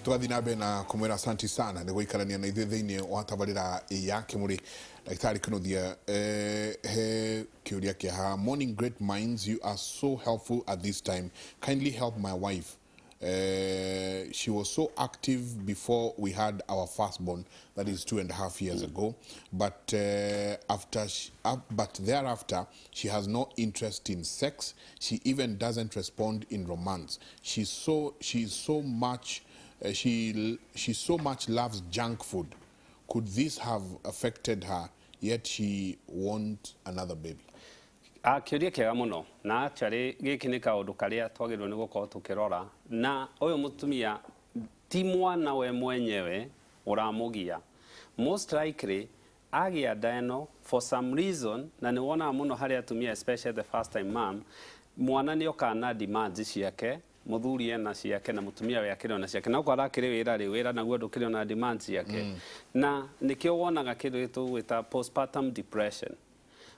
Tũgathiĩ na mbere na kũmwĩra asanti sana nĩ gũikarania na ithuĩ thĩinĩ wa tabarĩra ya Kĩmũrĩ. Ndagĩtarĩ Kĩnuthia, he kĩũria kĩa haha. Morning, great minds, you are so helpful at this time. Kindly help my wife. She was so active before we had our firstborn, that is 2.5 years ago, but thereafter she has no interest in sex. She even doesn't respond in romance. She's so much she so much loves junk food. Could this have affected her, yet she want another baby? Ah, kĩũria kĩega mũno, na actually gĩkĩ nĩ kaũndũ karĩa twagĩrĩirwo nĩ gũkorwo tũkĩrora. Na ũyũ mũtumia ti mwana we mwenyewe ũramũgia. Most likely agĩa nda ĩno for some reason, na nĩ wonaga mũno harĩ atumia, especially the first time mom, mwana nĩ okaga na demands ciake, mũthuri ena ciake na mũtumia we akĩrĩ ona ciake, na okorwo arakĩrĩ wĩra rĩ, wĩra naguo ndũkĩrĩ ona demands ciake, na nĩkĩo wonaga kĩndũ gĩtũgwĩta postpartum depression.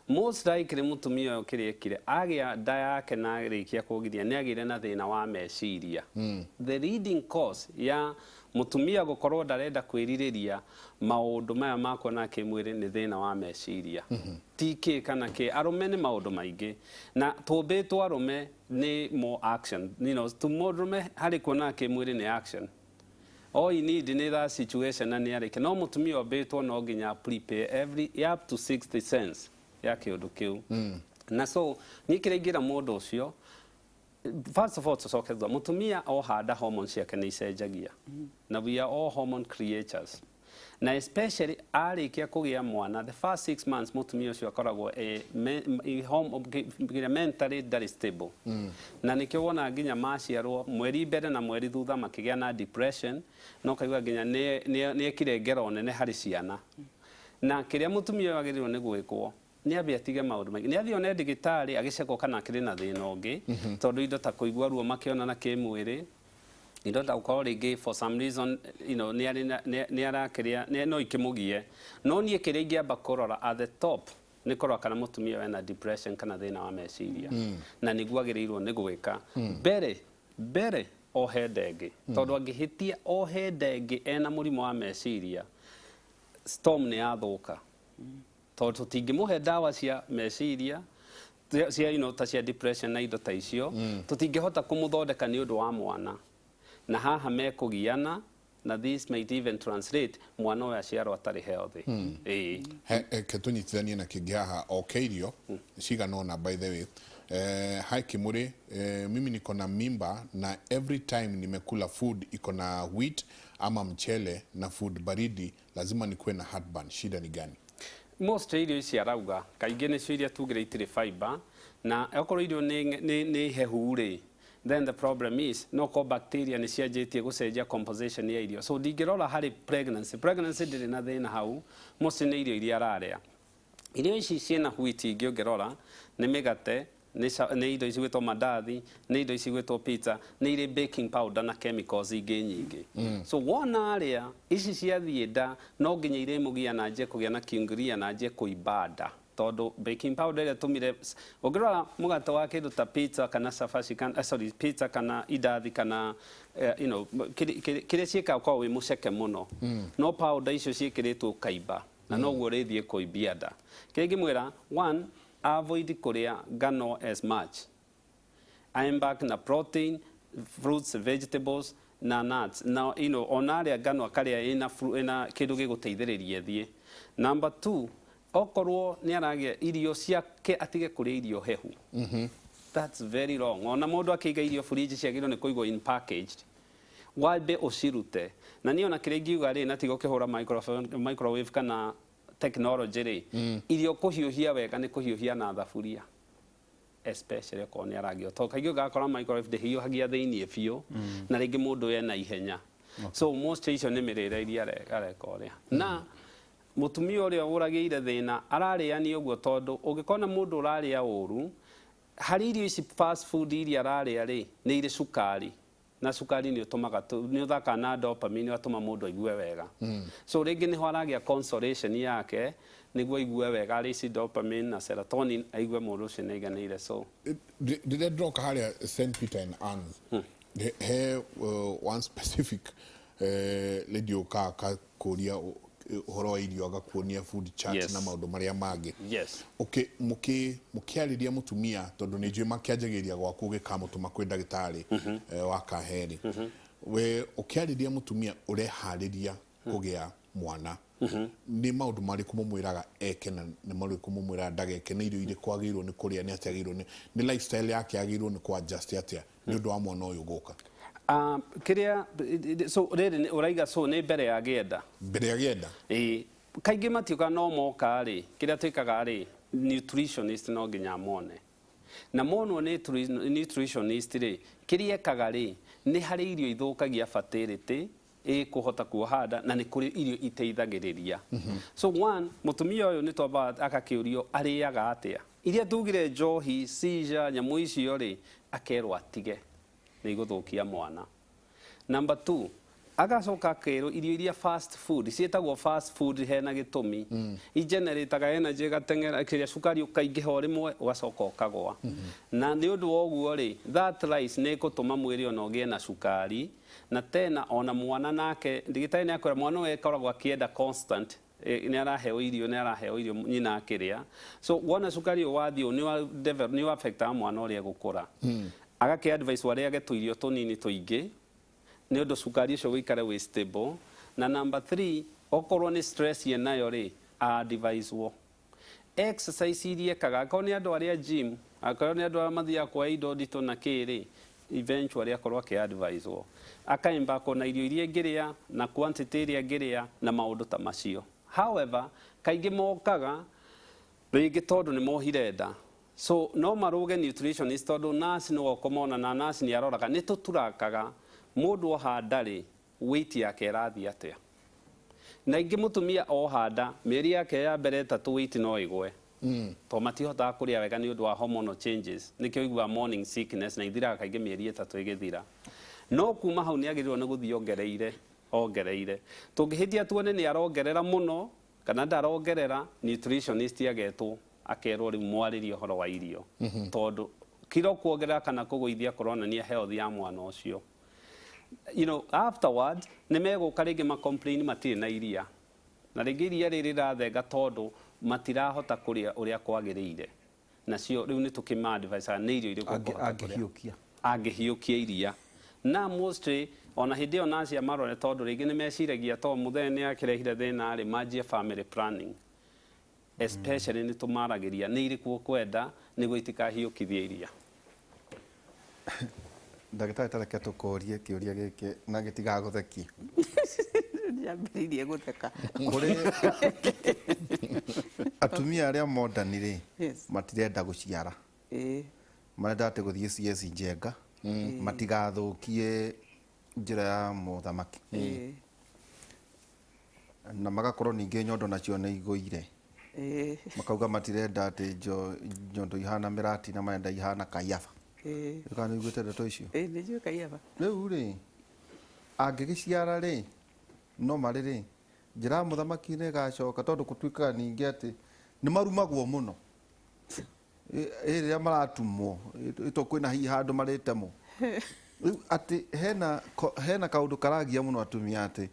Most likely mũtumia ũyũ kĩrĩa ekire agĩa nda yake na arĩkia kuongithia nĩ agĩire na thĩna wa meciria. The leading cause ya mũtumia gũkorwo ndarenda kwĩrirĩria maũndũ maya ma kuona kĩmwĩrĩ nĩ thĩna wa meciria, ti kĩ kana kĩ. Arũme nĩ maũndũ maingĩ, na tũmbĩtwo arũme nĩ more action, tu mũndũrũme harĩ kuona kĩmwĩrĩ nĩ action. All you need nĩ that situation na nĩ arĩke. No mũtumia ombĩtwo no nginya prepare every up to 60 cents ya kĩũndũ kĩu. Na so niĩ kĩrĩa ingĩra mũndũ ũcio, first of all, tũcoke thutha, mũtumia ohanda hormones ciake nĩ icenjagia, na we are all hormone creatures, na especially arĩkia kũgĩa mwana, the first 6 months mũtumia ũcio akoragwo e, me, e, hom- nginya mentally ndarĩ stable. Na nĩkĩo wonaga nginya maciarwo mweri mbere na mweri thutha makĩgĩa na depression, na ũkaigua nginya nĩ ekire ngero nene harĩ ciana. Na kĩrĩa mũtumia ũyũ agĩrĩirwo nĩ gwĩkwo nĩ ambe atige maũndũ maingĩ, nĩ athiĩ one ndagĩtarĩ agĩcekwo kana akĩrĩ na thĩna ũngĩ, tondũ indo ta kũigua ruo makĩonana kĩmwĩrĩ, indo ta gũkorwo rĩngĩ for some reason nĩ arĩ nĩ arakĩrĩa no ikĩmũgie. No niĩ kĩrĩa ingĩamba kũrora at the top nĩ kũrora kana mũtumia wena depression kana thĩna wa meciria, na nĩguo agĩrĩirwo nĩ gwĩka mbere mbere ohe ndengĩ, tondũ angĩhĩtia ohe ndengĩ ena mũrimũ wa meciria, storm nĩ yathũka, tondũ tũtingĩmũhe ndawa cia meciria cia ta cia depression na indo ta icio. Tũtingĩhota kũmũthondeka nĩ ũndũ wa mwana, na haha mekũgiana, na this might even translate mwana ũyũ aciarwo atarĩ healthy. Ĩĩ. Ke tũnyitithanie na kĩngĩ haha o ke irio cigana ũna. By the way, hi Kimuri, mimi niko na mimba na every time nimekula food iko na wheat ama mchele na food baridi, lazima nikuwe na heartburn. Shida ni gani? Most irio ici arauga kaingĩ nĩcio iria tugire itirĩ fiber, na okorwo irio nĩ hehu rĩ, then the problem is no ko bacteria nĩ cianjĩtie gũcenjia composition ya irio. So ndingĩrora harĩ pregnancy. Pregnancy ndĩrĩ na thĩna hau. Most nĩ irio iria ararĩa, irio ici ciĩna wheat ingĩ ũngĩrora nĩ mĩgate, nĩ indo ici gwĩtwo mandathi, nĩ indo ici gwĩtwo pizza, nĩ irĩ baking powder na chemicals ingĩ nyingĩ. So wona arĩa ici ciathiĩ nda, no nginya irĩmũgia na anjie kũgĩa na kiunguria na anjie kũimba nda, tondũ baking powder ĩrĩa tũmire. Ũngĩrora mũgate wa kĩndũ ta pizza kana cabaci kana sorry, pizza kana indathi kana kĩrĩa ciĩkaga ũkoragwo wĩ mũceke mũno, no powder icio ciĩkĩrĩtwo ũkaimba, na noguo ũrĩthiĩ kũimbia nda. Kĩrĩa ingĩmwĩra, one, avoid kũrĩa ngano as much, embark na protein, fruits, vegetables na nuts, na ona arĩa ngano akarĩa ĩna ĩna kĩndũ gĩgũteithĩrĩria ĩthiĩ. Number two, okorwo nĩ aragĩa irio ciake, atige kũrĩa irio hehu. That's very wrong. Ona mũndũ akĩiga irio fridge, ciagĩrĩirwo nĩ kũigwo in packaged, wambe ũcirute. Na niĩ ona kĩrĩa ingiuga rĩ, na tiga ũkĩhũra microwave kana technology rĩ, irio kũhiũhia wega nĩ kũhiũhia na thaburia, especially okorwo nĩ aragio, tondũ kaingĩ ũgakora microwave ndĩhiũhagia thĩiniĩ biũ, na rĩngĩ mũndũ ena ihenya. So most icio nĩ mĩrĩre iria areka ũrĩa. Na mũtumia ũrĩa ũragĩire thĩna ararĩania ũguo, tondũ ũngĩkona mũndũ ũrarĩa ũru harĩ irio ici fast food iria ararĩa rĩ, nĩ irĩ cukari, na cukari nĩ ũtũmaga nĩ ũthakaga na dopamine, ũgatũma mũndũ aigue wega. So rĩngĩ nĩho aragĩa consolation yake nĩguo aigue wega, arĩ ici dopamine na serotonin, aigue mũndũ ũcio nĩ aiganĩire. So Rĩrĩa ndĩroka harĩa St Peter and Anne's, he one specific Lady ũkaga akakũria ũhoro wa irio, agakuonia food chart na maũndũ marĩa mangĩ. Okay, mũkĩarĩria mũtumia, tondũ nĩ njũĩ makĩanjagĩrĩria gwaku ũgĩkamũtũma kwĩ ndagĩtarĩ wa kaheri, we ũkĩarĩria mũtumia ũreharĩria kũgĩa mwana, nĩ maũndũ marĩkũ mũmwĩraga eke na nĩ marĩkũ mũmwĩraga ndageke? Nĩ irio irĩkũ agĩrĩirwo nĩ kũrĩa? Nĩ atĩa agĩrĩirwo nĩ lifestyle yake agĩrĩirwo nĩ kũ adjust atĩa nĩ ũndũ wa mwana ũyũ gũka? Kĩrĩa so rĩrĩ ũraiga so nĩ mbere ya gĩenda? Mbere ya gĩenda. Ĩĩ, kaingĩ matiũkaga no moka rĩ, kĩrĩa twĩkaga rĩ, nutritionist no nginya mone, na monwo nĩ nutritionist rĩ, kĩrĩa ekaga rĩ, nĩ harĩ irio ithũkagia fertility ĩkũhota kuoha nda na nĩ kũrĩ irio iteithagĩrĩria. So one, mũtumia ũyũ nĩ twambaga agakĩũrio arĩaga atĩa. Iria tugire njohi, seizure, nyamũ icio rĩ, akerwo atige, nĩ igũthũkia mwana. Number two, agacoka akerwo irio iria fast food, ciĩtagwo fast food hena gĩtũmi, igenerataga energy, ĩgateng'era kĩrĩa cukari ũkaingĩha o rĩmwe, ũgacoka ũkagwa. Na nĩ ũndũ wa ũguo rĩ, that rice nĩ ĩgũtũma mwĩrĩ ona ũgĩe na cukari, na tena ona mwana nake ndagĩtarĩ nĩ akwĩra mwana ũyũ akoragwo akĩenda constant nĩ araheo irio, nĩ araheo irio nyina akĩrĩa. So wona cukari ũyũ wathiĩ ũũ, nĩ wa affectaga mwana ũrĩa egũkũra. Agakĩ advice arĩage tũirio tũnini tũingĩ nĩ ũndũ cukari ũcio ũikare wĩ stable. Na number three, okorwo nĩ stress yenayo rĩ, advicewo exercise iria ekaga, akorwo nĩ andũ arĩa gym, akorwo nĩ andũ arĩa mathiaga kuoya indo nditũ na kĩ rĩ, eventually akorwo akĩ advicewo akaembakwo na irio iria ingĩrĩa na quantity ĩrĩa angĩrĩa na maũndũ ta macio. However, kaingĩ mokaga rĩngĩ tondũ nĩ mohire nda, so no marũge nutritionist, tondũ nurse nĩwe ũkũmona na nurse nĩ aroraga, nĩ tũturakaga mũndũ oha nda rĩ, weight yake ĩrathiĩ atĩa. Na ingĩ mũtumia oha nda mĩeri yake ya mbere 3, weight no ĩgwe, to matihotaga kũrĩa wega nĩ ũndũ wa hormonal changes, nĩkĩo ũiguaga morning sickness, na ithiraga kaingĩ mĩeri 3 ĩgĩthira. No kuma hau nĩ agĩrĩirwo nĩ gũthiĩ ongereire ongereire. Tũngĩhĩtia tuone nĩ arongerera mũno kana ndarongerera, nutritionist agetwo, akerwo rĩu mwarĩrie ũhoro wa irio, tondũ kiro kuongerera kana kũgũithia kũronania health ya mwana ũcio. Afterwards nĩ megũka rĩngĩ ma complain matirĩ na iria, na rĩngĩ iria rĩrĩ rĩrathenga tondũ matirahota kũrĩa ũrĩa kwagĩrĩire. Nacio rĩu nĩ tũkĩma advise nĩ irio irĩkũ ũkũhota kũrĩa. Angĩhiũkia. Angĩhiũkia iria. Na mostly ona hĩndĩ ĩyo nacia marore, tondũ rĩngĩ nĩ meciragia to mũthenya nĩ akĩrehire thĩna rĩ, manjie family planning. Especially nĩ tũmaragĩria nĩ irĩkũ ũkwenda nĩguo itikahiũkithie iria. Ndagĩtarĩ, tareke tũkũrie kĩũria gĩkĩ na gĩtigagũthekie. Ndiambĩrĩirie gũtheka. Kũrĩ atumia arĩa modern rĩ, matirenda gũciara, marenda atĩ gũthiĩ CS njenga matigathũkie njĩra ya mũthamaki, na magakorwo ningĩ nyondo nacio nĩ igũire, makauga matirenda atĩ nyondo ihana mĩratina, marenda ihana kaiaba. Kana nĩ ũiguĩte ndeto icio? Ĩĩ, nĩ njũĩ kaiaba. Rĩu rĩ, angĩgĩciara rĩ, no marĩ rĩ, njĩra ya mũthamaki nĩ ĩgacoka, tondũ gũtuĩkaga ningĩ atĩ nĩ marumagwo mũno. Rĩrĩa maratumwo ĩto kwĩna hihi handũ marĩtemwo. Rĩu atĩ hena kaũndũ karagia mũno atumia, atĩ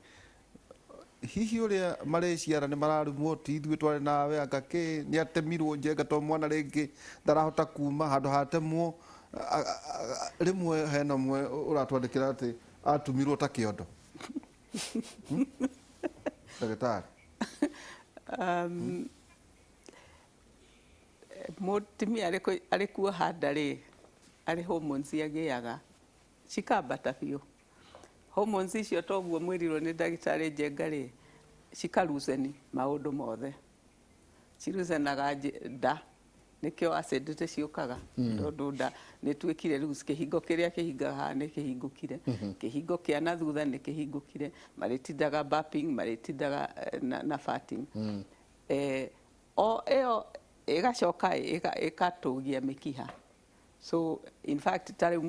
hihi ũrĩa marĩciara nĩ mararumwo, ti ithuĩ twarĩ nawe, anga kĩ nĩ atemirwo njenga, to mwana rĩngĩ ndarahota kuma handũ hatemwo. Rĩmwe hena ũmwe ũratwandĩkĩra atĩ atumirwo ta kĩondo. Ndagĩtarĩ. Mũtumia arĩ kuoha nda rĩ, arĩ hormones agĩaga cikambata biũ. Hormones icio, toguo mwĩrirwo nĩ ndagĩtarĩ Njenga rĩ, cikaruceni maũndũ mothe, cirucenaga nda, nĩkĩo acidity ciũkaga, tondũ nda nĩ tuĩkire rĩu kĩhingo kĩrĩa kĩhingaga haha nĩ kĩhingũkire, kĩhingo kĩa na thutha nĩ kĩhingũkire, marĩtindaga burping, marĩtindaga na farting. O ĩyo ĩgacoka ĩgatũgia mĩkiha. So in fact, ta rĩu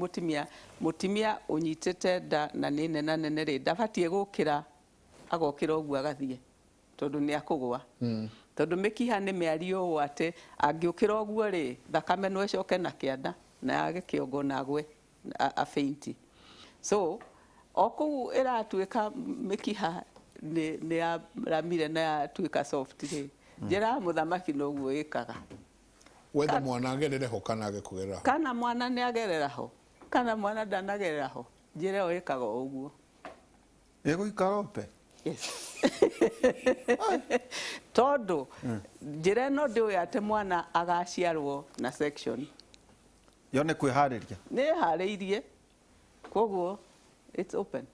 mũtumia ũnyitĩte nda na nĩ nena nene rĩ, ndabatiĩ gũkĩra agokĩra ũguo agathiĩ, tondũ nĩ akũgwa, tondũ mĩkiha nĩ mĩario ũũ atĩ angĩũkĩra ũguo rĩ, thakame no ĩcoke na kĩanda na yage kĩongo na agwe a faint. So O kũu ĩratuĩka mĩkiha nĩ yaramire na yatuĩka soft rĩ, njĩra ya mũthamaki noguo ĩkaga. Wetha mwana agerere ho kana age kũgerera ho. Kana mwana nĩ agerera ho kana mwana ndanagerera ho, njĩra ĩyo ĩkaga o ũguo. Ĩgũikara ope. Yes. Tondũ njĩra ĩno ndĩũĩ atĩ mwana agaciarwo na section. Yo nĩ kwĩharĩria. Nĩ ĩharĩirie, koguo it's open.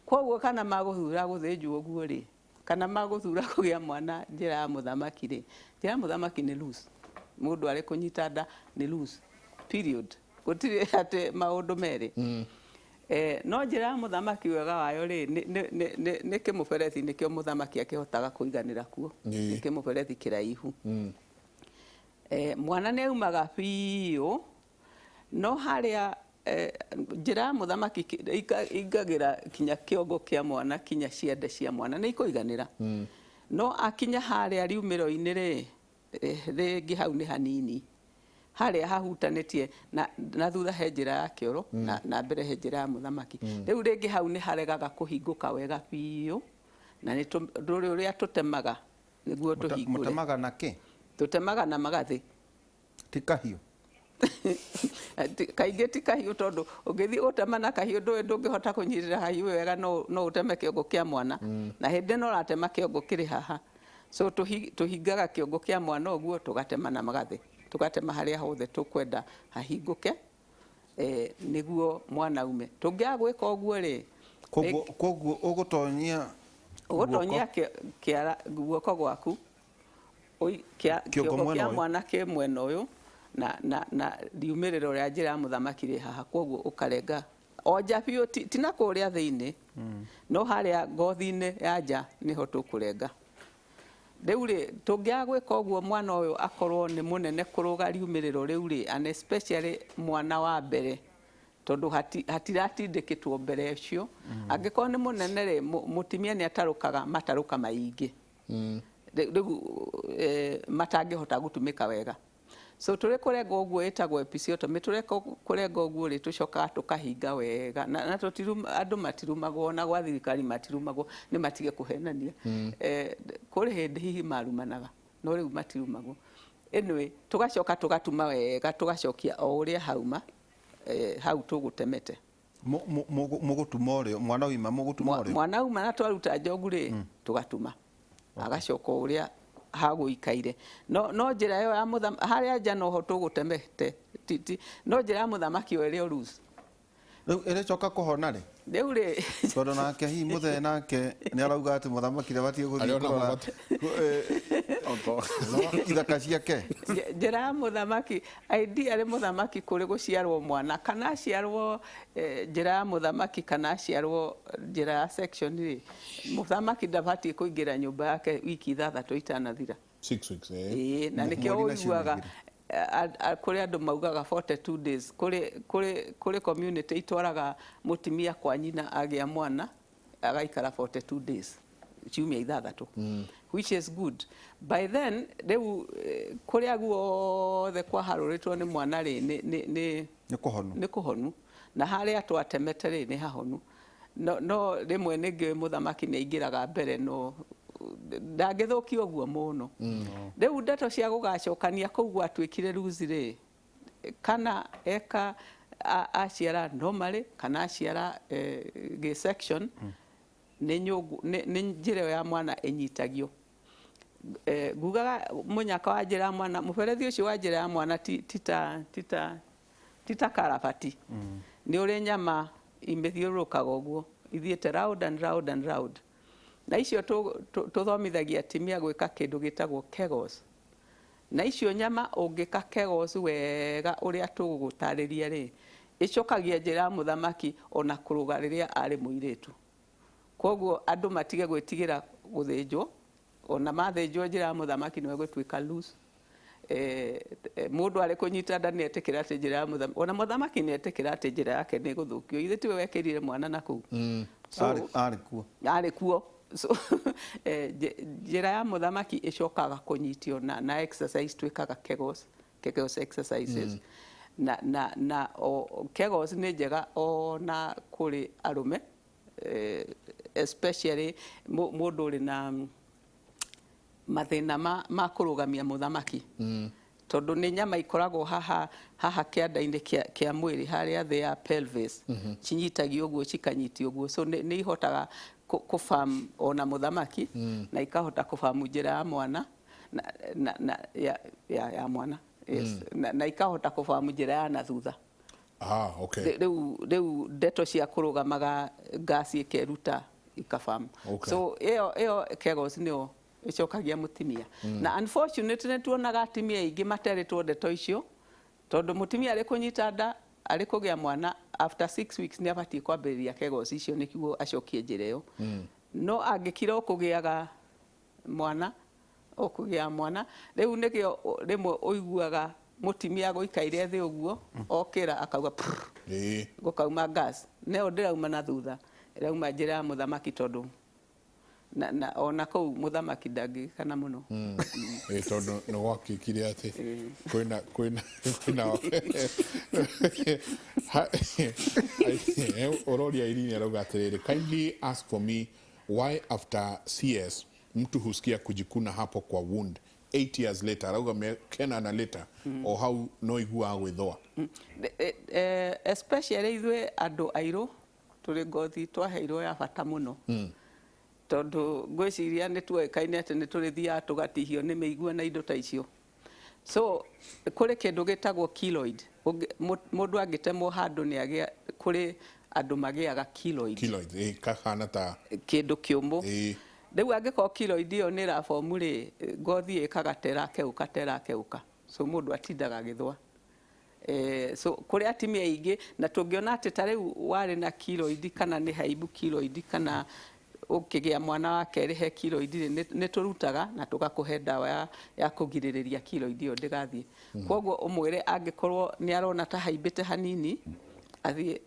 Koguo kana magũthura gũthĩnjwo ũguo rĩ, kana magũthura kũgĩa mwana njĩra ya mũthamaki rĩ, njĩra ya mũthamaki nĩ loose. Mũndũ arĩ kũnyita nda nĩ loose. Period. Gũtirĩ atĩ maũndũ merĩ. No njĩra ya mũthamaki wega wayo rĩ, nĩ kĩmũberethi nĩkĩo mũthamaki akĩhotaga kũiganĩra kuo. Nĩ kĩmũberethi kĩraihu. Mwana nĩ aumaga biũ, no harĩa njĩra ya mũthamaki ingagĩra kinya kĩongo kĩa mwana kinya ciande cia mwana nĩ ikũiganĩra. No akinya harĩa riumĩro-inĩ rĩ, rĩngĩ hau nĩ hanini. Harĩa hahutanĩtie na thutha he njĩra ya kĩoro, na mbere he njĩra ya mũthamaki. Rĩu rĩngĩ hau nĩ haregaga kũhingũka wega biũ, na nĩ rũrĩ ũrĩa tũtemaga nĩguo tũhingũre. Mũtemaga na kĩ? Tũtemaga na magathĩ. Ti kahiũ? Kaingĩ ti kahiũ tondũ ũngĩthiĩ gũtema na kahiũ ndũĩ ndũngĩhota kũnyitĩrĩra kahiũ wega, no ũteme kĩongo kĩa mwana. Na hĩndĩ ĩno ũratema kĩongo kĩrĩ haha. So tũhingaga kĩongo kĩa mwana ũguo tũgatema na magathĩ. Tũgatema harĩa hothe tũkwenda hahingũke, nĩguo mwana aume. Tũngĩaga gwĩka ũguo rĩ, Koguo ũgũtonyia ũgũtonyia kĩara guoko gwaku, Kĩongo kĩongo mwena kĩa ũyũ. mwana kĩ mwena ũyũ, na riumĩrĩro rĩa njĩra ya mũthamaki rĩ haha, koguo ũkarenga o nja biũ, ti na kũrĩa thĩinĩ, no harĩa ngothi-inĩ ya nja nĩho tũkũrenga. Rĩu rĩ, tũngĩaga gwĩka ũguo mwana ũyũ akorwo nĩ mũnene kũrũga riumĩrĩro rĩu rĩ, and especially mwana wa mbere, tondũ hatiratindĩkĩtwo mbere ũcio. Angĩkorwo nĩ mũnene rĩ, mũtumia nĩ atarũkaga matarũka maingĩ. Rĩu matangĩhota gũtũmĩka wega. So tũrĩ kũrenga ũguo ĩtagwo episiotomy, tũrĩ kũrenga ũguo rĩ, tũcokaga tũkahinga wega. Na andũ matirumagwo, na gwa thirikari matirumagwo, nĩ matige kũhenania. Kũrĩ hĩndĩ hihi marumanaga, no rĩu matirumagwo. Anyway, tũgacoka tũgatuma wega, tũgacokia o ũrĩa hauma, hau tũgũtemete. Mũgũtuma ũrĩa, mwana oima mũgũtuma ũrĩa? Mwana auma na twaruta njogu rĩ, tũgatuma. Agacoka ũrĩa hagũikaire. No njĩra ĩyo ya harĩa nja noho tũgũtemete, no njĩra ya mũthamaki o ĩrĩ o loose. Rĩu ĩrĩcoka kũhona rĩ? Rĩu rĩ. Tondũ nake hihi mũthee nake nĩ arauga atĩ mũthamaki ndabatiĩ gũthiĩ Arĩ ona kũrora, mũbatiĩ. Ithaka ciake. Njĩra ya mũthamaki, ideally mũthamaki kũrĩ gũciarwo mwana, kana aciarwo, njĩra ya mũthamaki, kana aciarwo njĩra ya section rĩ, mũthamaki ndabatiĩ kũingĩra nyũmba yake wiki ithathatũ itanathira. 6 weeks, eh? Ĩĩ, na nĩkĩo Mweri na ciumia ũiguaga, igĩrĩ. Kũrĩ andũ maugaga 42 days, kũrĩ community itwaraga mũtumia kwa nyina agĩa mwana agaikara 42 days, ciumia ithathatũ. Which is good. By then, rĩu, kũrĩa guothe kwaharũrĩtwo nĩ mwana rĩ, Nĩ kũhonu. nĩ kũhonu. Na harĩa twatemete rĩ, nĩ hahonu. No rĩmwe ningĩ mũthamaki nĩ aingĩraga mbere, no ndangĩthũkia ũguo mũno. Rĩu ndeto cia gũgacokania kũu gwatuĩkire loose rĩ, kana eka aciara normally, kana aciara, gĩ section, nĩ nyũngũ, nĩ njĩra ĩyo ya mwana ĩnyitagio. Ngugaga mũnyaka wa njĩra ya mwana, mũberethi ũcio wa njĩra ya mwana ti ta karabati. Nĩ ũrĩ nyama imĩthiũrũrũkaga ũguo, ithiĩte round and round and round. Na icio tũthomithagia atumia gwĩka kĩndũ gĩtagwo kegels. Na icio nyama ũngĩka kegels wega ũrĩa tũgũgũtarĩria rĩ, ĩcokagia njĩra ya mũthamaki ona kũrũga rĩrĩa arĩ mũirĩtu. Koguo andũ matige gwĩtigĩra gũthĩnjwo, ona mathĩnjwo njĩra ya mũthamaki nĩ ĩgũtuĩka loose. Mũndũ arĩ kũnyita nda nĩ etĩkĩra atĩ njĩra ya mũthamaki, ona mũthamaki nĩ etĩkĩra atĩ njĩra yake nĩ ĩgũthũkio. Ithe tiwe wekĩrire mwana na kũu. So, Arĩ kuo. Arĩ kuo. So, njĩra ya mũthamaki ĩcokaga kũnyitio na exercise twĩkaga kegels, kegels exercises. Na kegels nĩ njega ona kũrĩ arũme. Especially mũndũ ũrĩ na mathĩna ma kũrũgamia mũthamaki, tondũ nĩ nyama ikoragwo haha haha kĩanda-inĩ kĩa mwĩrĩ, harĩa thĩ ya pelvis, cinyitagio ũguo, cikanyitio ũguo. So nĩ ihotaga kũbam ona mũthamaki, na ikahota kũbamu njĩra ya mwana na ya mwana, yes. Na ikahota kũbamu njĩra ya na thutha. Ah, okay. Rĩu ndeto cia kũrũgamaga, ngasi ĩkeruta ikabamu. So ĩyo Kegels nĩyo ĩcokagia mũtumia. Na unfortunately nĩ tuonaga atumia aingĩ materĩtwo ndeto icio, tondũ mũtumia arĩ kũnyita nda, arĩ kũgĩa mwana, after 6 weeks nĩ abatiĩ kwambĩrĩria Kegels icio nĩguo acokie njĩra ĩyo. No angĩkira o kũgĩaga mwana, o kũgĩa mwana, rĩu nĩkĩo rĩmwe ũiguaga mũtumia gũikaire thĩ ũguo, okĩra akauga prr, gũkauma gas. Neo ndĩrauma na thutha, ĩrauma njĩra ya mũthamaki, tondũ na ona kũu mũthamaki ndangĩkana mũno. Ĩ, tondũ nĩ gwakĩkire atĩ kwĩna ũroria. Irene arauga atĩrĩrĩ, "Kindly ask for me why after CS mtu husikia kujikuna hapo kwa wound 8 years later." Arauga 8 later o hau no iguaga gwĩthũa. Especially ithuĩ andũ airũ tũrĩ ngothi twaheirwo ya bata mũno, tondũ ngwĩciria nĩ tuoĩkaine atĩ nĩ tũrĩthiaga tũgatihio nĩ mĩigua na indo ta icio. So kũrĩ kĩndũ gĩtagwo keloid. Mũndũ angĩtemwo handũ nĩ agĩa, kũrĩ andũ magĩaga keloid. Keloid, kahana ta Kĩndũ kĩũmũ. Rĩu angĩkorwo keloid ĩyo nĩ ĩrabomu rĩ, ngothi ĩkaga terakeuka terakeuka, so mũndũ atindaga agĩthũa. So kũrĩ atumia aingĩ, na tũngĩona atĩ ta rĩu warĩ na keloid, kana nĩ haimbu keloid, kana ũkĩgĩa mwana wa kerĩ he keloid rĩ, nĩ tũrutaga na tũgakũhe ndawa ya kũgirĩrĩria keloid ĩyo ndĩgathiĩ. Koguo ũmwĩre angĩkorwo nĩ arona ta haimbĩte hanini, athiĩ,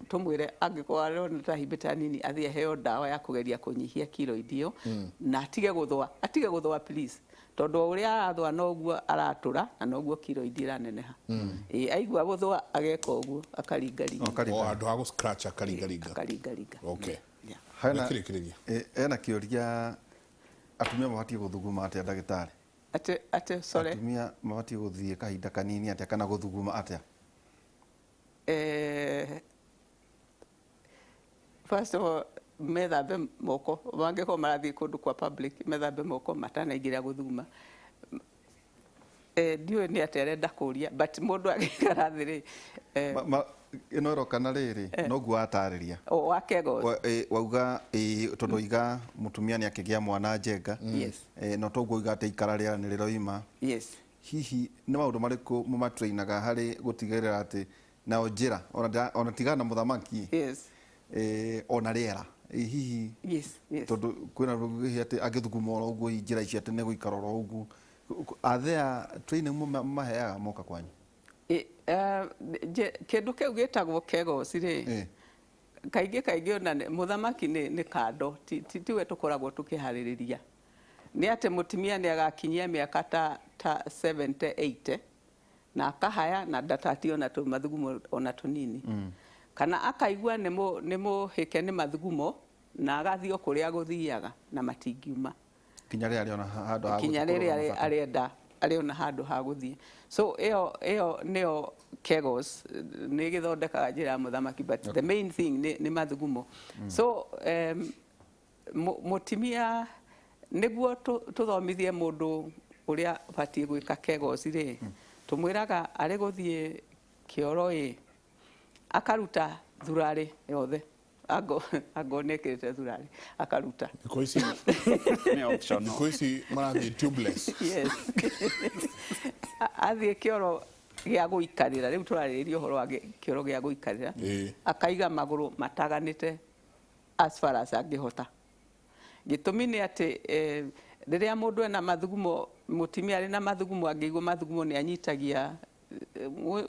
tũmwĩre angĩkorwo arona ta haimbĩte hanini, athiĩ aheo ndawa ya kũgeria kũnyihia keloid ĩyo, na atige gũthũa, atige gũthũa please, tondũ o ũrĩa arathũa noguo aratũra na noguo keloid ĩraneneha. Ĩ aigua gũthũa ageka ũguo, akaringaringa. Akaringa. O handũ ha gũ scratch akaringaringa. Akaringaringa. Okay. Yeah. Hena Nakĩrĩkĩrĩria. Ena kĩũria, atumia mabatiĩ gũthuguma atĩa, ndagĩtarĩ? Atĩ sorry? Atumia mabatiĩ gũthiĩ kahinda kanini atĩa kana gũthuguma atĩa? First of all, methambe moko. Mangĩkorwo marathiĩ kũndũ kwa public, methambe moko matanaingĩra gũthuguma. Ndiũĩ nĩ atĩa arenda kũria, but mũndũ agĩikara thĩ rĩ, Ĩno ĩroka na rĩrĩ noguo watarĩria. O wa Kegels. Wauga tondũ oiga mũtumia nĩ akĩgĩa mwana njenga. No toguo oiga atĩ ikara rĩera nĩ rĩroima. Hihi nĩ maũndũ marĩkũ mũmatrainaga harĩ gũtigĩrĩra atĩ nao njĩra ona tigana na mũthamaki, ona rĩera, hihi Yes. tondũ kwĩna hihi atĩ angĩthuguma oro ũguo, hihi njĩra ici atĩ nĩ gũikara oro ũguo, athea training mũmaheaga moka kwanyu? Kĩndũ kĩu gĩtagwo Kegels rĩ, kaingĩ kaingĩ ona mũthamaki nĩ kando, tiwe tũkoragwo tũkĩharĩrĩria. Nĩ atĩ mũtumia nĩ agakinyia mĩaka ta 70 80 na akahaya na ndatati ona tũmathugumo ona tũnini, kana akaigua nĩ mũhĩke nĩ mathugumo na agathiĩ o kũrĩa gũthiaga na matingiuma. Kinya rĩrĩa arĩona handũ ha kinya gũthiĩ rĩrĩa kũrũgama bata. Arenda arĩona handũ ha gũthiĩ. So ĩyo nĩyo Kegels, nĩ ĩgĩthondekaga njĩra ya mũthamaki, but the main thing nĩ mathugumo. So mũtumia nĩguo tũthomithie mũndũ ũrĩa batiĩ gwĩka Kegels rĩ, tũmwĩraga arĩ gũthiĩ kĩoro ĩ, akaruta thurarĩ yothe, ango nĩ ekĩrĩte thurarĩ, akaruta. Thikũ ici Nĩ optional. Thikũ ici marathiĩ tubeless. Yes. Athiĩ kĩoro gĩa gũikarĩra, rĩu tũrarĩrĩria ũhoro wa kĩoro gĩa gũikarĩra, akaiga magũrũ mataganĩte as far as angĩhota. Gĩtũmi nĩ atĩ rĩrĩa mũndũ ena mathugumo, mũtumia arĩ na mathugumo, angĩigua mathugumo nĩ anyitagia,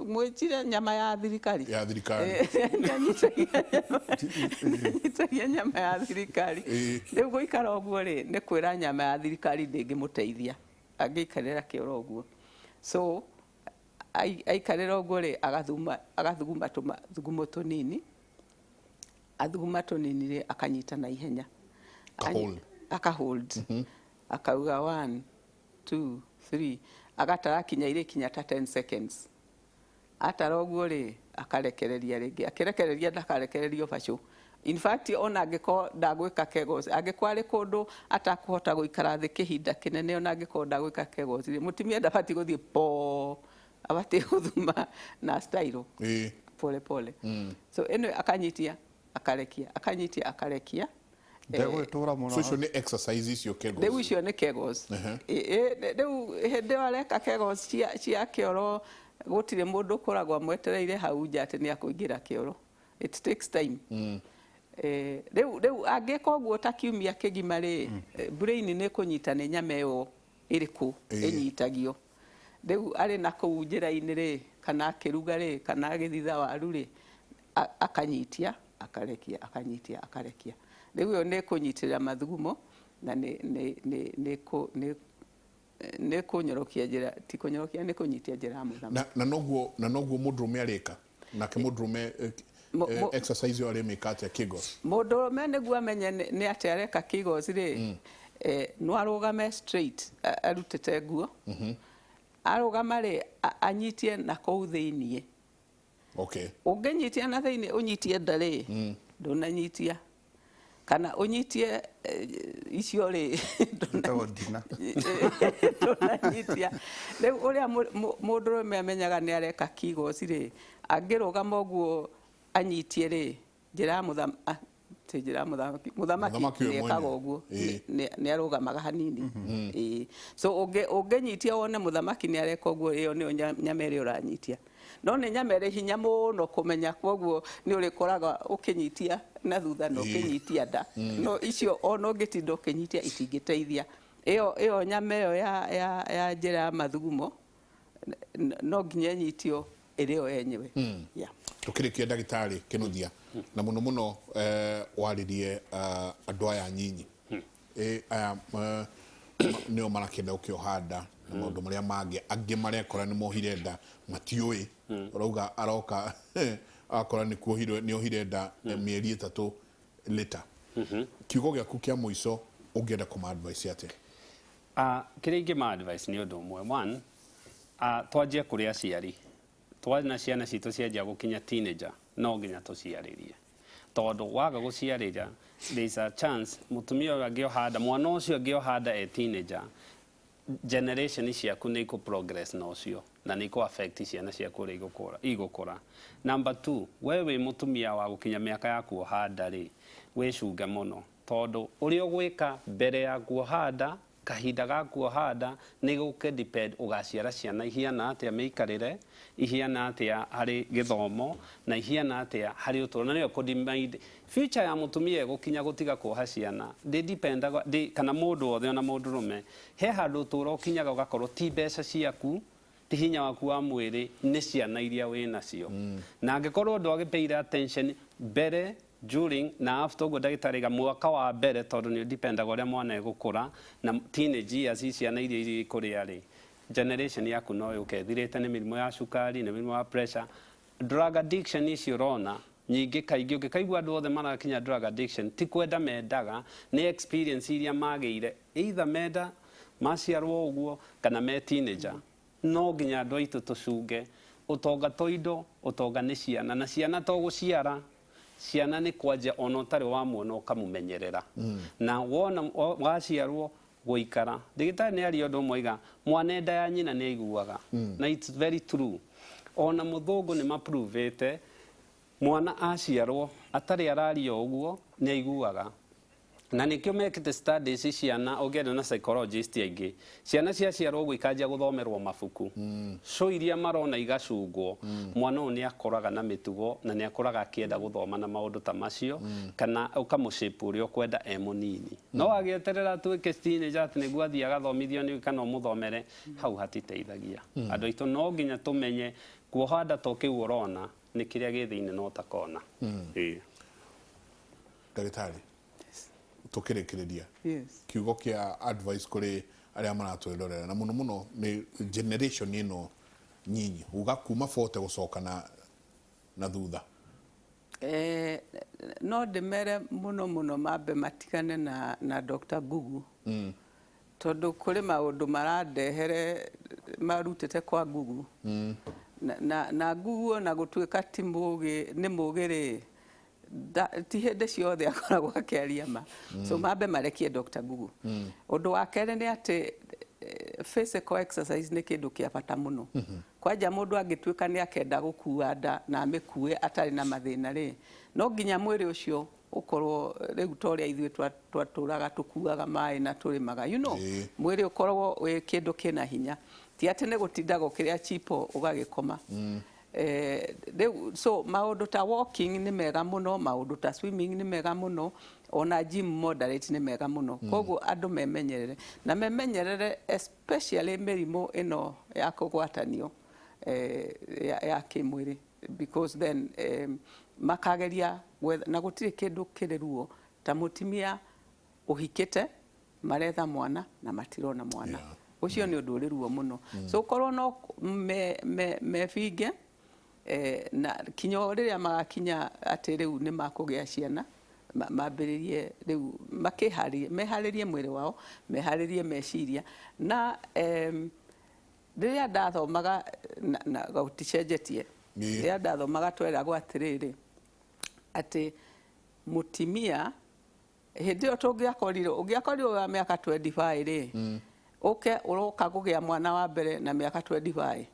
mwĩtire nyama ya thirikari. Ya thirikari. Nĩ anyitagia nyama ya thirikari. Rĩu gũikara ũguo rĩ, nĩ kwĩra nyama ya thirikari ndĩngĩmũteithia angĩikarĩra kĩoro ũguo. So aikarĩra ũguo rĩ, agathuguma, agathuguma tũmathugumo tũnini. Athuguma tũnini rĩ, akanyita na ihenya. Akahold. Akahold. Akauga 1 2 3, agatara kinya irĩ kinya ta 10 seconds. Atara ũguo rĩ, akarekereria rĩngĩ. Akĩrekereria ndakarekererio bacũ. In fact, ona angĩkorwo ndagwĩka Kegels, angĩkorwo arĩ kũndũ atakũhota gũikara thĩ kĩhinda kĩnene, ona angĩkorwo ndagwĩka Kegels rĩ, mũtumia ndabatiĩ gũthiĩ po, abatiĩ gũthuma na style. Pole pole. So anyway, akanyitia, akarekia, akanyitia, akarekia. Ndegũgĩtũra mũno. So icio nĩ exercise icio Kegels? Rĩu icio nĩ Kegels. Rĩu hĩndĩ ĩyo areka Kegels cia kĩoro, gũtirĩ mũndũ ũkoragwo amwetereire hau nja atĩ nĩ akũingĩra kĩoro. It takes time. Rĩu angĩka ũguo ta kiumia kĩgima rĩ, brain nĩ ĩkũnyita nĩ nyama ĩyo ĩrĩkũ ĩnyitagio. Rĩu arĩ na kũu njĩra-inĩ rĩ, kana akĩruga rĩ, kana agĩthitha waru rĩ, akanyitia, akarekia, akanyitia, akarekia. Rĩu ĩyo nĩ ĩkũnyitĩrĩra mathugumo na nĩ kũnyorokia njĩra, ti kũnyorokia, nĩ kũnyitia njĩra ya mũthamaki. Na noguo mũndũrũme arĩka? Nake mũndũrũme, exercise ĩyo arĩmĩka atĩa Kegels? Mũndũrũme nĩguo amenye nĩ atĩa areka Kegels rĩ, no arũgame straight, arutĩte nguo. Arũgama rĩ, anyitie na kũu thĩiniĩ. Ũngĩnyitia na thĩiniĩ, ũnyitie nda rĩ, ndũnanyitia. Kana ũnyitie icio rĩ, Ĩtagwo ndina. ndũnanyitia. Rĩu ũrĩa mũndũrũme amenyaga nĩ areka Kegels rĩ, angĩrũgama ũguo anyitie rĩ, njĩra ya ti njĩra ya mũthamaki, mũthamaki Mũthamaki we nĩ ekaga mwenyewe. ũguo, nĩ arũgamaga hanini. So ũngĩnyitia wone mũthamaki nĩ areka ũguo, ĩyo nĩyo nyama ĩrĩa ũranyitia. No nĩ nyama ĩrĩ hinya mũno kũmenya, koguo nĩ ũrĩkoraga ũkĩnyitia na thutha na ũkĩnyitia nda. No icio ona ũngĩtinda ũkĩnyitia itingĩteithia. Ĩyo nyama ĩyo ya njĩra ya mathugumo, no nginya ĩnyitio ĩrĩ yo yenyewe. Tũkĩrĩkia ndagĩtarĩ Kĩnuthia, na mũno mũno, warĩrie, andũ aya anyinyi. Aya, nĩo marakĩenda gũkĩoha nda na maũndũ marĩa mangĩ, angĩ marekora nĩ mohire nda matiũĩ. Ũrauga aroka akora nĩ kuohirwe, nĩ ohire nda mĩeri 3 later. Kiugo gĩaku kĩa mũico ũngĩenda kũma advice atĩa? Kĩrĩa ingĩma advice nĩ ũndũ ũmwe. One, twanjie kũrĩ aciari. Twana ciana citũ cianjia gũkinya teenager, no nginya tũciarĩrie. Tondũ waga gũciarĩria, there is a chance mũtumia ũyũ angĩoha nda, mwana ũcio angĩoha nda e teenager, generation ciaku nĩ ikũ progress na ũcio, na nĩ ikũ affect ciana ciaku ũrĩa igũkũra. Number 2, we wĩ mũtumia wa gũkinya mĩaka ya kuoha nda rĩ, wĩcunge mũno. Tondũ ũrĩa ũgwĩka mbere ya kuoha nda, kahinda ga kuoha nda, nĩ gũkĩ depend ũgaciara ciana ihiana atĩa mĩikarĩre, ihiana atĩa harĩ gĩthomo, na ihiana atĩa harĩ ũtũũro. Na nĩyo kũ-divide future ya mũtumia ĩgũkinya gũtiga kuoha ciana, ndĩ dependaga, ndĩ, kana mũndũ wothe ona mũndũrũme, he handũ ũtũũro ũkinyaga ũgakorwo ti mbeca ciaku, ti hinya waku wa mwĩrĩ, nĩ ciana iria wĩ nacio. Na angĩkorwo ndwagĩpeire attention mbere, during na after, ũguo ndagĩtarĩ ga mwaka wa mbere, tondũ nĩ dependaga ũrĩa mwana egũkũra, na teenage years ciana iria ikũrĩa rĩ, generation yaku no yũke ĩthirĩte nĩ mĩrimũ ya cukari, nĩ mĩrimũ ya pressure. Drug addiction icio ũrona nyingĩ kaingĩ, ũngĩkaigua andũ othe marakinya drug addiction, ti kwenda mendaga, nĩ experience iria magĩire, either menda maciarwo ũguo kana me teenager. No nginya andũ aitũ tũcunge ũtonga to indo, ũtonga nĩ ciana, na ciana to gũciara, ciana nĩ kwanja ona ũtarĩ wa muona ũkamũmenyerera. Na wona waciarwo gũikara, ndagĩtarĩ nĩ aria ũndũ ũmwe oiga, mwana nda ya nyina nĩ aiguaga. Na it's very true. Ona mũthũngũ nĩ mapruvĩte, mwana aciarwo atarĩ araria ũguo nĩ aiguaga. Na nĩkĩo mekĩte studies ciana, ũngĩenda na psychologist aingĩ, ciana ciaciarwo ũguo ikanjia gũthomerwo mabuku. Show iria marona igacungwo, mwana ũyũ nĩ akũraga na mĩtugo, na nĩ akũraga akĩenda gũthoma na maũndũ ta macio, kana ũkamũshape ũrĩa ũkwenda e mũnini. No agĩeterera atuĩke teenager atĩ nĩguo athiĩ agathomithio nĩ kana ũmũthomere, hau hatiteithagia. Andũ aitũ no nginya tũmenye kuoha nda to kĩu ũrona, nĩ kĩrĩa gĩ thĩinĩ no ũtakona. Ndagĩtarĩ, tũkĩrĩkĩrĩria. Yes. Kiugo kĩa advice kũrĩ arĩa maratwĩrorera, na mũno mũno nĩ generation ĩno nyinyi, uga kuma 40 gũcoka na thutha. No ndĩmere mũno mũno mambe matigane na Dr. Google, tondũ kũrĩ maũndũ marandehere marutĩte kwa Google, na Google ona gũtuĩka ti mũgĩ, nĩ mũgĩ rĩ, ti hĩndĩ ciothe akoragwo akĩaria ma. So mambe marekie Dr. Google. Ũndũ wa kerĩ nĩ atĩ physical exercise nĩ kĩndũ kĩa bata mũno. Kwanja mũndũ angĩtuĩka nĩ akenda gũkua nda na amĩkue atarĩ na mathĩna rĩ, no nginya mwĩrĩ ũcio ũkorwo rĩu ta ũrĩa ithuĩ twatũraga tũkuaga maĩ na tũrĩmaga, you know, mwĩrĩ ũkoragwo wĩ kĩndũ kĩna hinya, ti atĩ nĩ gũtindaga ũkĩrĩa chipo ũgagĩkoma. Rĩu so maũndũ ta walking nĩ mega mũno, maũndũ ta swimming nĩ mega mũno, ona gym moderate nĩ mega mũno. Koguo andũ memenyerere na memenyerere especially mĩrimũ ĩno ya kũgwatanio ya kĩmwĩrĩ, because then makageria na gũtirĩ kĩndũ kĩrĩ ruo ta mũtumia ũhikĩte maretha mwana na matirona mwana. Ũcio nĩ ũndũ ũrĩ ruo mũno. So korwo no mebinge na kinya rĩrĩa magakinya atĩ rĩu nĩ makũgĩa ciana, mambĩrĩrie rĩu makĩharĩrie, meharĩrie mwĩrĩ wao, meharĩrie meciria. Na rĩrĩa ndathomaga na gũticenjetie, rĩrĩa ndathomaga tweragwo atĩrĩrĩ, atĩ mũtimia hĩndĩ ĩyo tũngĩakorirwo, ũngĩakorirwo wa mĩaka 25 rĩ, ũke ũroka kũgĩa mwana wa mbere na mĩaka 25,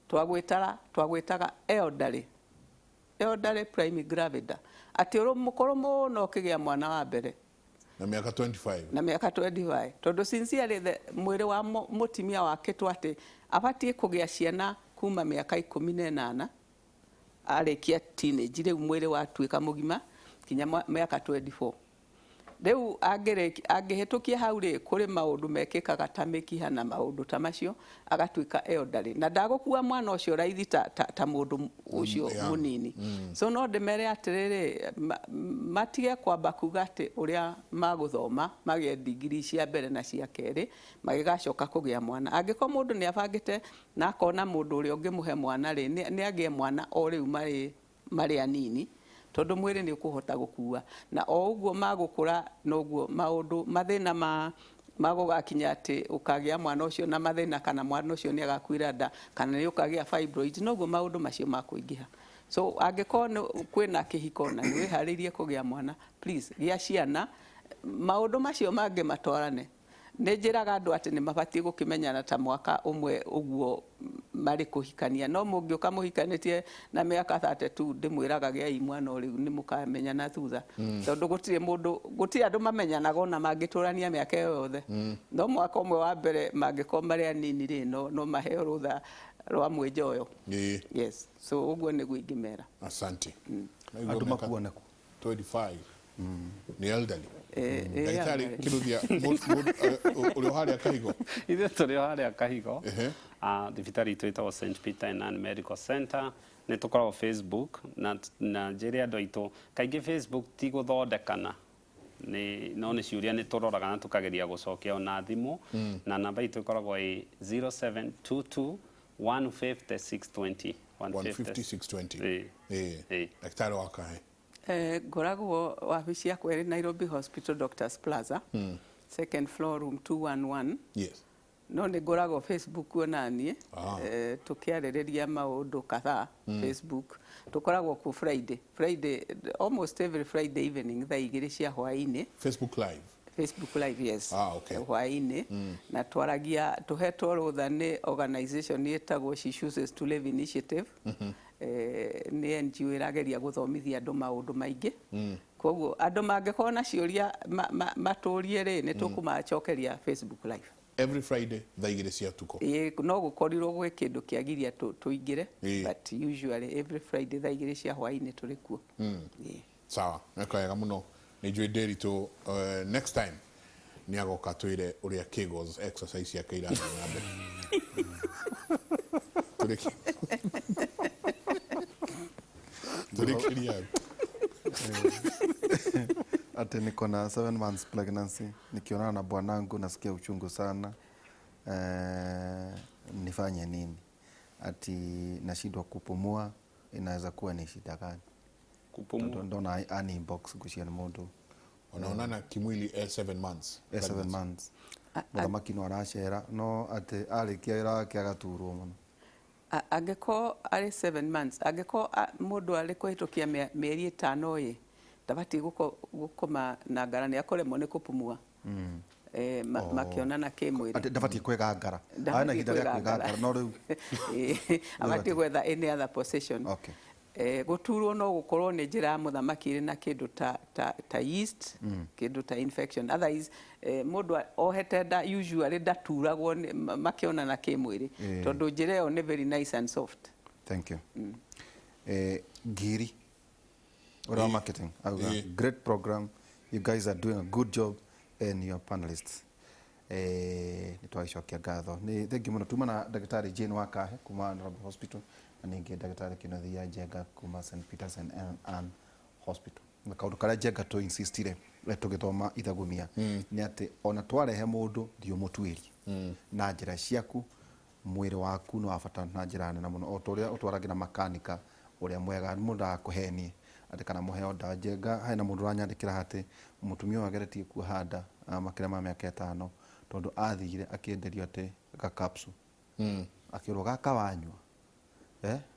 twagwĩtaga elderly prime gravida, atĩ ũrĩ mũkũrũ mũno ũkĩgĩa mwana wa mbere na mĩaka 25, na mĩaka 25, tondũ sincerely mwĩrĩ wa mũtimia wakĩtwo atĩ abatiĩ kũgĩa ciana kuma mĩaka 18 arĩkia teenage, rĩu mwĩrĩ watuĩka mũgima kinya mĩaka 24. Rĩu angĩhĩtũkia hau rĩ, kũrĩ maũndũ mekĩkaga ta mĩkiha na maũndũ ta macio, agatuĩka elderly na ndagũkua mwana ũcio raithi ta mũndũ ũcio mũnini. So no ndĩmere atĩrĩrĩ, matige kwamba kuga atĩ ũrĩa magũthoma magĩe degree cia mbere na cia kerĩ magĩgacoka kũgĩa mwana. Angĩkorwo mũndũ nĩ abangĩte na akona mũndũ ũrĩa ũngĩmũhe mwana rĩ, nĩ agĩe mwana o rĩu marĩ anini, tondũ mwĩrĩ nĩ ũkũhota gũkua. Na o ũguo magũkũra noguo maũndũ mathĩna magũgakinya atĩ ũkagĩa mwana ũcio na mathĩna, kana mwana ũcio nĩ agakuĩra nda, kana nĩ ũkagĩa fibroids, noguo maũndũ macio makũingĩha. So angĩkorwo kwĩna kĩhiko na nĩ wĩharĩirie kũgĩa mwana, please gĩa ciana, maũndũ macio mangĩ matwarane. Nĩ njĩraga andũ atĩ nĩ mabatiĩ gũkĩmenyana ta mwaka ũmwe ũguo marĩ kũhikania, no mũngĩũka mũhikanĩtie na mĩaka 32 ndĩmwĩraga gĩai mwana o rĩu nĩ mũkamenyana thutha, tondũ gũtirĩ mũndũ, gũtirĩ andũ mamenyanaga ona mangĩtũrania mĩaka ĩyo yothe. No mwaka ũmwe wa mbere mangĩkorwo marĩ anini rĩ, no maheo rũtha rwa mwĩnjoyo. Yes, so ũguo nĩguo ingĩmera. Asante. Andũ makuone kũ? 25 ni elderly. Ndagĩtarĩ Kinuthia, ũrĩ o harĩa Kahigo? Ithuĩ tũrĩ o harĩa Kahigo. Thibitarĩ itũ ĩtagwo St Peter and Ann Medical Center. Nĩ tũkoragwo Facebook na njĩre andũ aitũ kaingĩ Facebook ti gũthondekana, no nĩ ciũria nĩ tũroraga na tũkageria gũcokia ona thimũ, na namba itũ ĩkoragwo ĩ 0722 150 620. 150 620. Ndagĩtarĩ wa kahe? Ngoragwo wabici yakwa ĩrĩ Nairobi Hospital Doctors Plaza, second floor room 211. Yes. No nĩ ngoragwo Facebook ona niĩ, tũkĩarĩrĩria maũndũ kadhaa Facebook. Tũkoragwo kuo Friday, almost every Friday evening thaa 2 cia hwaĩ-inĩ. Facebook Live. Facebook Live, yes. Okay. Hwaĩ-inĩ. Na twaragia tũhetwo rũtha nĩ organization ĩtagwo She Chooses to Live Initiative. Nĩ NGO ĩrageria gũthomithia andũ maũndũ maingĩ. Koguo andũ mangĩkorwo na ciũria matũrie rĩ, nĩ tũkũmacokeria Facebook Live. Every Friday thaa 2 cia ũtukũ. No gũkorirwo gwĩ kĩndũ kĩagiria tũingĩre, but usually every Friday thaa 2 cia hwaĩ-inĩ tũrĩ kuo. Sawa, nĩ wega mũno. Nĩ njũĩ Nderitu next time nĩ agoka twĩre ũrĩa Kegels exercise yake irathiĩ na mbere. Tũrĩkĩria. Ati niko na 7 months pregnancy, nikionana na bwanangu nasikia uchungu sana. Nifanye nini? Ati nashindwa kupumua, inaweza kuwa ni shida gani? Kupumua. Tondũ ndona an inbox ngwĩciria nĩ mũndũ Wanaonana kimwili 7 months. e 7 months. Mũthamaki no aracera no atĩ arĩkia wĩra wake agaturwo mũno. Angĩkorwo arĩ 7 months, angĩkorwo mũndũ arĩ kũhĩtũkia mĩeri 5 ĩ, ndabatiĩ gũkoma na ngara, nĩ akũremwo nĩ kũpumua. Makĩonana kĩmwĩrĩ. Atĩ ndabatiĩ kwĩgangara. Ndabatiĩ Arĩ na ihinda rĩa kwĩgangara. kwĩgangara no rĩu Abatiĩ gwetha any other position. Okay. Gũturwo no gũkorwo nĩ njĩra ya mũthamaki ĩrĩ na kĩndũ ta yeast, kĩndũ ta infection. Otherwise, mũndũ ohete nda usually ndaturagwo makĩonana kĩmwĩrĩ, tondũ njĩra ĩyo nĩ very nice and soft. Thank you. Ngiri ũrĩa wa marketing auga great program, you guys are doing a good job and your panelists. Nĩ twagĩcokia ngatho. Nĩ thengiũ mũno. Tuma na ndagĩtarĩ Jane Wakahe kuma Nairobi Hospital na ningĩ ndagĩtarĩ Kĩnuthia Njenga kuma St Peter's and Ann Hospital. Na kaũndũ karĩa Njenga tũ insistire tũgĩthoma ithagumia nĩ atĩ ona twarehe mũndũ thiĩ ũmũtuĩrie na njĩra ciaku, mwĩrĩ waku nĩ wa bata na njĩra nene mũno, o ta ũrĩa ũtwaragĩra makanika ũrĩa mwega mũndũ ndagakũhenie atĩ kana mũheo ndawa. Njenga hena mũndũ ũranyandĩkĩra atĩ mũtumia ũyũ ageretie kuoha nda makĩria ma mĩaka 5 tondũ athire akĩenderio atĩ ga capsule, akĩrwo gaka wanyua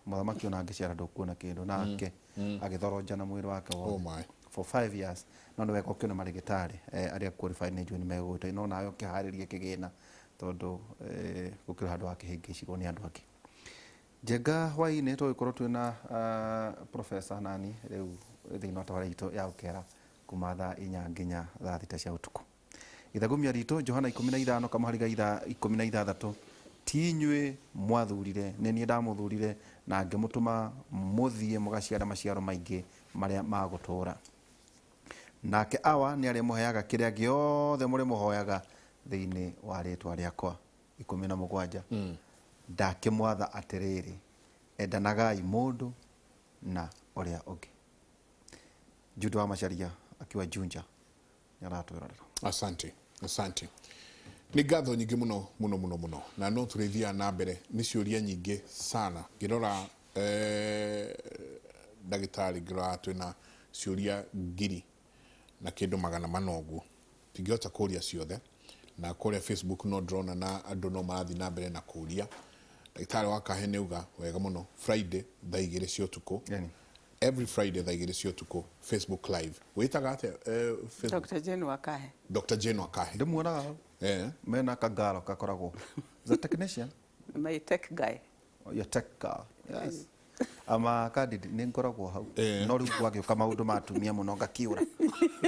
mũthamaki ona angĩciara ndũkuona kĩndũ, nake agĩthoronja na mwĩrĩ wake wothe. Oh my. For 5 years. No nĩ wega ũkĩona marĩgĩtarĩ arĩa qualified nĩ njũĩ nĩ megũgũteithia, no nawe ũkĩharĩrie kĩgĩna tondũ gũkĩrĩ handũ wakĩhĩngĩcirwo nĩ andũ angĩ. Njenga hwaĩ-inĩ tũgĩkorwo twĩna professor nani rĩu thĩinĩ wa tabarĩra itũ ya ũkera kuma thaa 4 nginya thaa 6 cia ũtukũ. Ithagumia ritũ Johana 15 kamũhari ga 16, ti inyuĩ mwathurire, nĩ niĩ ndamũthurire na ngĩmũtũma mũthiĩ mũgaciara maciaro maingĩ marĩa magũtũũra. Nake Awa nĩ arĩmũheaga kĩrĩa gĩothe mũrĩmũhoyaga thĩinĩ wa rĩtwa rĩakwa. 17. Ndakĩmwatha atĩrĩrĩ, endanagai mũndũ na ũrĩa ũngĩ. Jude wa Macharia akiwa Juja nĩ aratwĩrorera. Asante, asante. Nĩ ngatho nyingĩ mũno mũno mũno mũno, na no tũrĩthiaga na mbere nĩ ciũria nyingĩ sana. Ngĩrora ndagĩtarĩ, ngĩrora twĩna ciũria 1,000 na kĩndũ 400 ũguo, tingĩhota kũria ciothe, na kũrĩa Facebook no ndĩrona na andũ no marathiĩ na mbere na kũria. Ndagĩtarĩ wa Kahe nĩ auga wega mũno, Friday thaa 2 cia ũtukũ. Every Friday thaa 2 cia ũtukũ Facebook live. Wĩtaga atĩa? Facebook? Dr. Jane Wakahe. Dr. Jane Wakahe. Ndĩmuonaga hau. Mena kagaro gakoragwo. Is a technician? My tech guy. Oh, your tech guy. Yes. Ama kandi nĩ ngoragwo hau. No rĩu gwagĩũka maũndũ ma atumia mũno ngakiũra.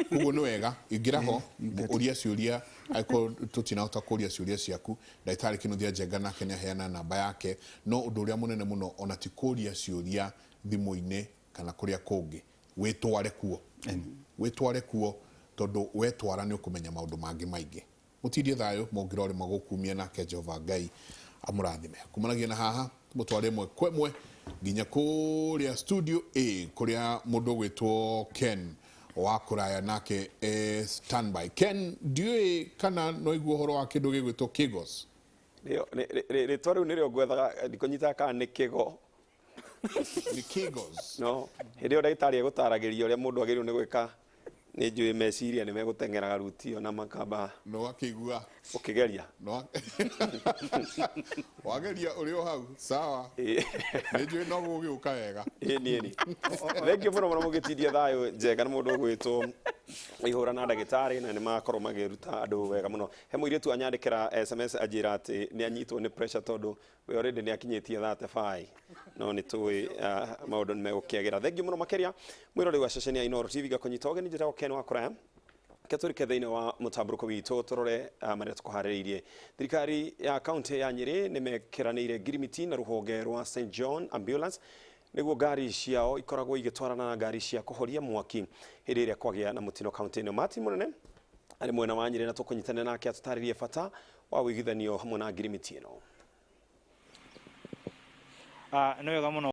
Koguo nĩ wega ingĩra ho, You get it. ũria ciũria, angĩkorwo tũtinahota kũria ciũria ciaku, ndagĩtarĩ Kĩnuthia Njenga nake nĩ aheana namba yake. No ũndũ ũrĩa mũnene mũno ona ti kũria ciũria thimũ-inĩ kana kũrĩa kũngĩ, wĩtware kuo. Wĩtware kuo tondũ wetwara nĩ ũkũmenya maũndũ mangĩ maingĩ. Mũtindie thayũ, mũngĩrora rĩmwe gũkumia nake Jehova Ngai amũrathime. Kumanagia na haha mũtware ĩmwe kwa ĩmwe nginya kũrĩa studio A kũrĩa mũndũ ũgwĩtwo Ken wa kũraya nake standby. Ken, ndiũĩ kana no igua ũhoro wa kĩndũ gĩgwĩtwo Kegos? Rĩtwa rĩu nĩrĩo ngwethaga, ndikũnyitaga kana nĩ kĩgo. Nĩ Kegos. No, hĩndĩ ĩyo ndagĩtarĩ egũtaragĩria ũrĩa mũndũ agĩrĩirwo nĩ gwĩka, nĩ njũĩ meciria nĩ megũteng'eraga ruti ĩyo na makamba. No akĩigua. Ũkĩgeria. No wageria ũrĩ o hau, sawa. Nĩ njũĩ no gũgĩũka wega. Ĩni, ĩni. Thengiũ mũno mũno mũgĩtindia thayũ Njenga nĩ mũndũ ũgwĩtwo Ihũra na ndagĩtarĩ na nĩ makorwo makĩruta andũ wega mũno. He mũirĩtu anyandĩkĩra SMS anjĩra atĩ nĩ anyitwo nĩ pressure tondũ we already nĩ akinyĩtie 35. No nĩ tũĩ maũndũ nĩ megũkĩagĩra. Thengiũ mũno makĩria mwĩroreri wa ceceni ya Inooro TV gakũnyita ũgeni, njĩtagwo Ken wa Kũraya. Reke tũrike thĩinĩ wa mũtambũrũko witũ tũrore marĩa tũkũharĩrĩirie. Thirikari ya kaunti ya Nyĩrĩ nĩ mekĩranĩire ngirimiti na rũhonge rwa St John Ambulance nĩguo ngari ciao ikoragwo igĩtwarana na ngari cia kũhoria mwaki hĩndĩ ĩrĩa kwagĩa na mũtino kaunti-inĩ. Martin Mũnene arĩ mwena wa Nyĩrĩ na tũkũnyitanĩra nake atũtarĩrie bata wa ũiguithanio hamwe na ngirimiti ĩno. Nĩ wega mũno.